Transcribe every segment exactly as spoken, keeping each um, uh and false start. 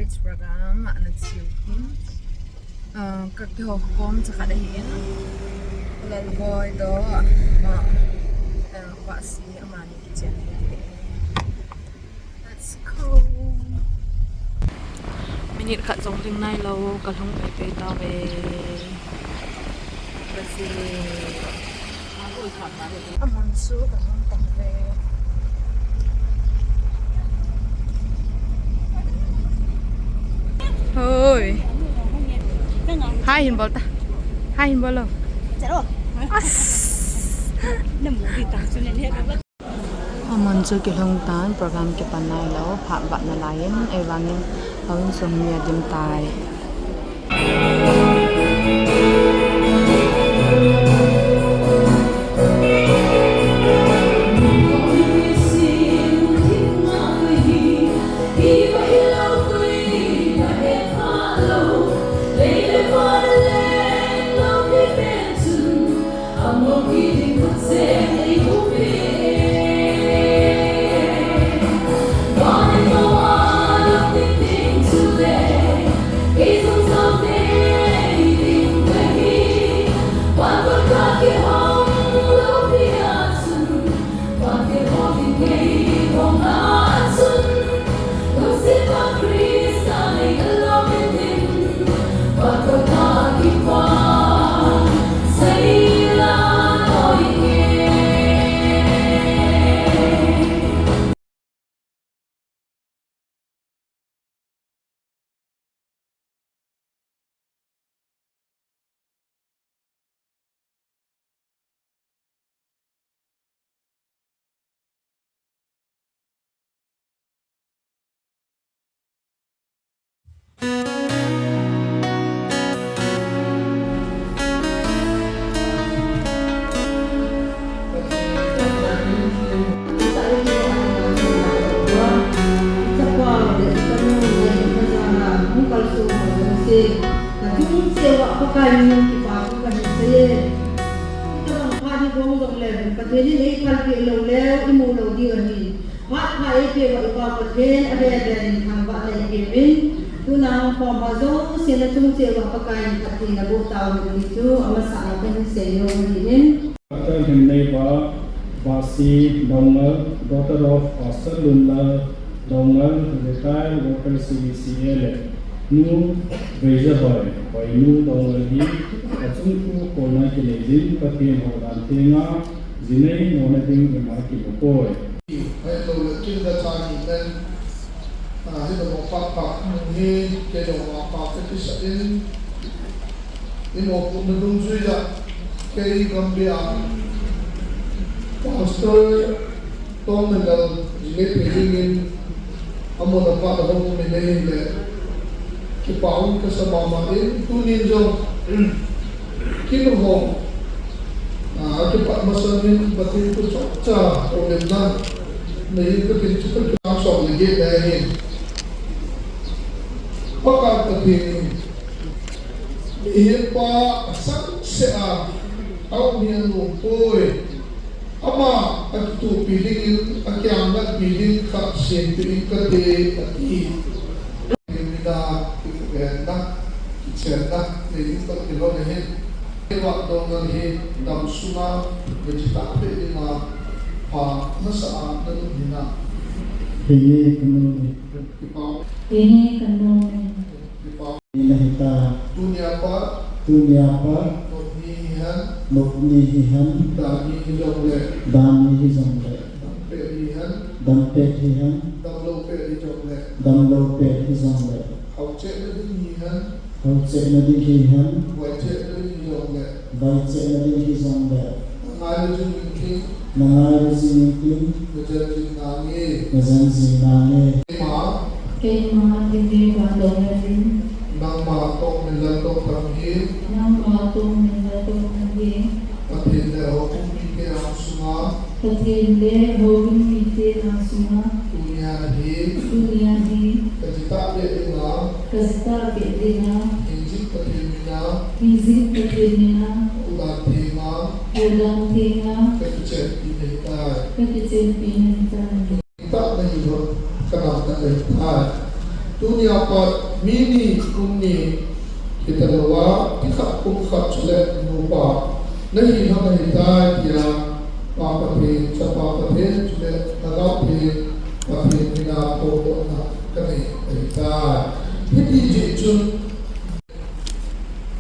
Program ana chiu hin. Ah, ka kihou kom cha khat ahin. Lalboi toh, ama, ah, Vahsi amani kichen ahi. Let's go. Minute khat jong ding nailou, ka lhung peipei tauve. Ka si. Amun chu ka lhung tauve. Hoi. Hi hin bol ta. Hi hin bol lo. As. Amun chu kilhung tan, program kipan nailou, phat vat nalai in, ahivangin, houin sung mi adim tai. Pathen in eiphalpeh lou leu, imu lou diu ahi. Phat pha eipeh uva i Pa Pathen, avel vel in thangvahna ipeuvin. Tuna hung khom ho jouse nachung cheh uva Pakai in phatthei naboh tauhen ti chu, amasanga kahin seinom ahin. Athah hin neipa, Vahsi Doungel, daughter of Pastor Lunlal Doungel, retired worker C B C A le Nu Veijahoi, Hoinu Doungel hi, achung thu kona kinei jin, Pathen houdan thenga, jinei mona ding ima kimu poi. Hello, le kin da cha ni men, ah, hi da mo pa pa mu hi, ke lo ma pa ke ti sa in, i mo pu na dung jui da, ke i Gambia, Pastor, Tongminlal, ji le pe dingin, amun apat a hung um in ahile, kipa um kasa mama in, tunin jong, kin hong, a, kipat masangin, Pathen thu chomcha, houlimna, nei in katin chu kakilang som le get na ahin. Pakai Pathen in, mihem pa, asang se a, aum hi anom poi. Ama akitopi dingin, akiang ngatpi ding khat sempi in kate ati. Mina, kivenna, kichenna, nei ding khat kilhon ahin. Keiva Doungel hi, dam sunga, vechita pe dinga, pha nasa a, nanu hina. Hei, kanu. Kipau. Hei, kanu. Kipau. Ni na hita. Tunia pat. Tunia pat. Nop ni hihen. Nop ni hihen. Dan ni hijongle. Dan ni hijongle. Dam pet hihen. Dam pet hihen. Dam lou pet hijongle. Dam lou pet hijongle. Hao chehna ding hihen. Hao chehna ding hihen. Vai chehna ding hijongle. Vai chehna ding hijongle. Ngai le jing in tin. Na ngai le jing in tin. Na jen jing nange. Na jen jing nange. Keima. Keima, Thingneipa Doungel in. Nangma Tongminlal toh thang hi. Nangma Tongminlal toh thang hi. Pathen le houbung mite angsunga. Pathen le houbung mite angsunga. Tunia hi. Tunia hi. Kajitah beh dinga. Kajitah beh dinga. Hingjing Pathen mina. Hingjing Pathen mina. Houdan thenga. Houdan thenga. Kakichenpi nahitai. Kakichenpi nahitai. Tah nahi lou, kanam tah nahitai. Tunia pat mi ni kum ni hita louva, ti khat kum khat chule nupa nahi lhon ahitai tia, Pa Pathen, Chapa Pathen, chule Lhagao Theng Pathen mina phongdohna kanei ahitai. Hiti jeh chun,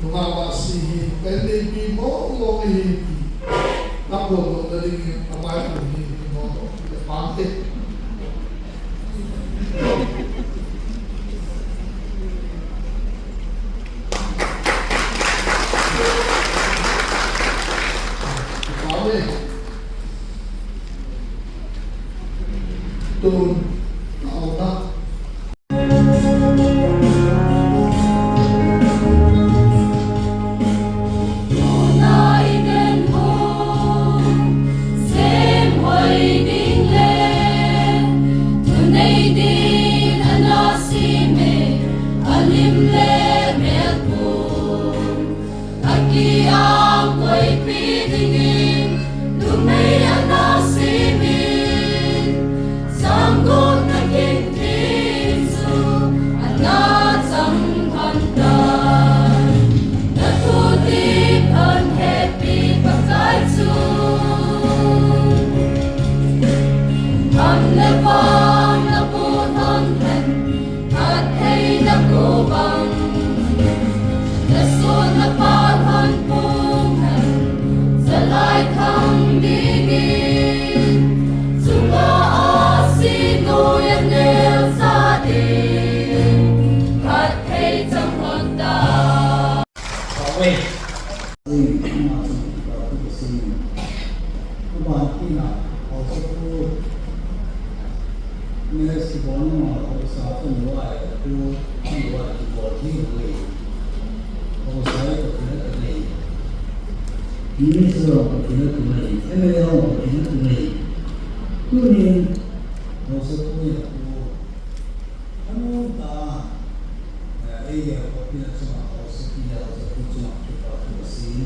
nungah mahse hi, kan neipi mong mong ahi ti, naphongdohna dingin amai pu hi, mong mong, pang te. Tun, auna. Minister ho Pathen a tunei, M L A ho Pathen a tunei, tunin haosapu in apu, anom ta, eh, ei le Pathen a chunga haosapi le haosapu chunga kipa thu asin.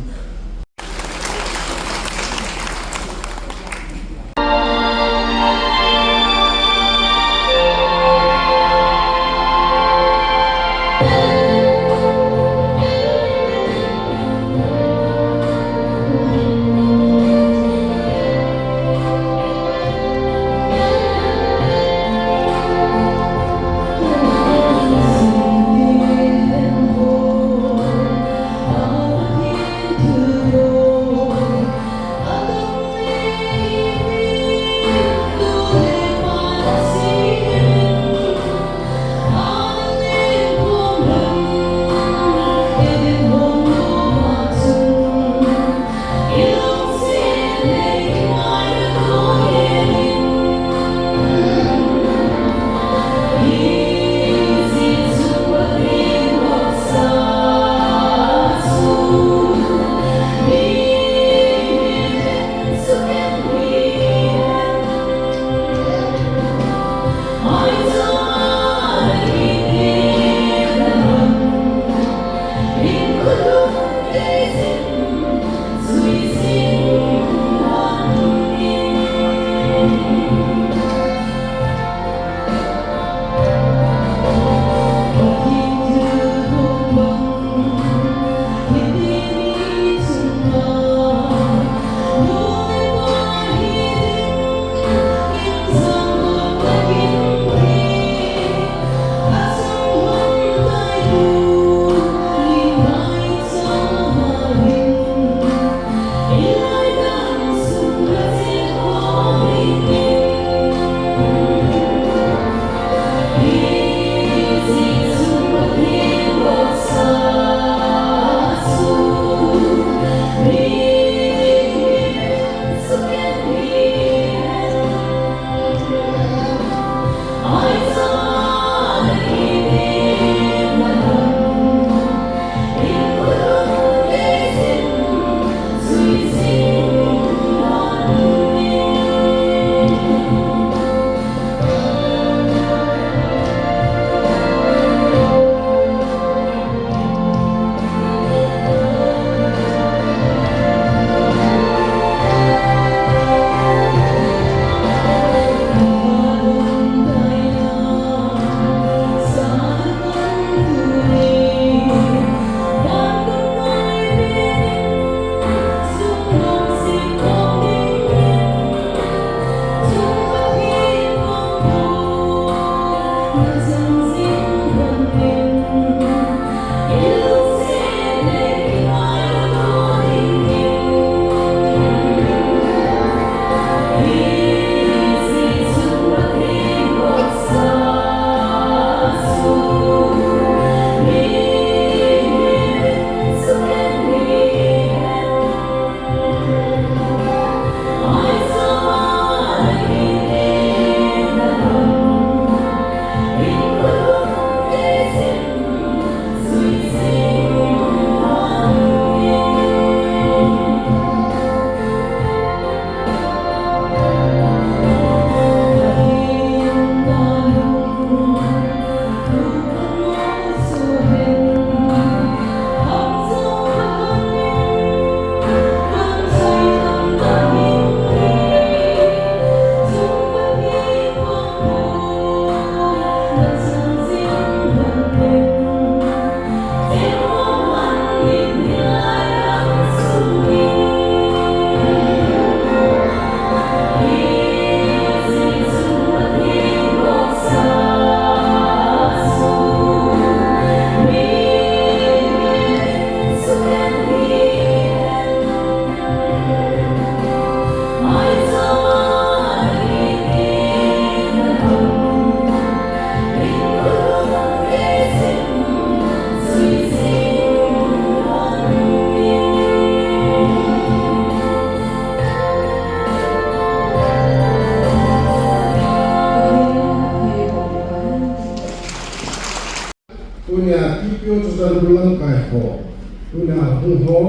Tunia T P O Churachandpur lamkai ho, tunia hung ho,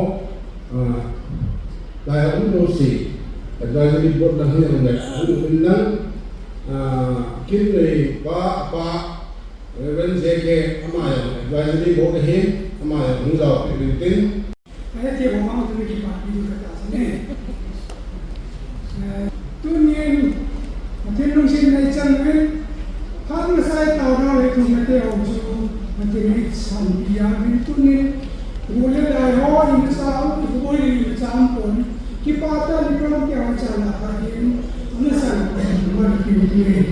ah, lai hung ho si, advisory board lang hi ang lai hung in lang, ah, kin nei pa, pa, Reverend J K ama yang advisory board hin, ama yang hung jao pe tin tin. Ahi ti ho mang tu ki pa ni ka ta sa ne. Eh, tunin, Pathen lungset nei chan uvin, khat masai tao dau le tu mate ho chu, Pathen in sanpeh jeng uvin tunin, bu le dai ho, imacha, bu le imacha aum pon, kipah tah in program kihou chan a Pathen, ana sanpeh jeng uvin tunin.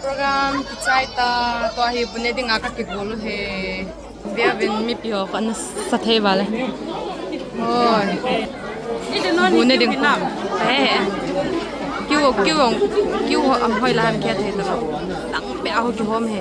Program kichai ta, tua hi bu ne dinga kakigol u ahi. Ve uvin mipi ho kana sa thei val e. Oi. Bu ne ding ko. He, he. Kiu, kiu, kiu ho am hoi la ham kia thei ta lo. Tang pe a ho kihom e.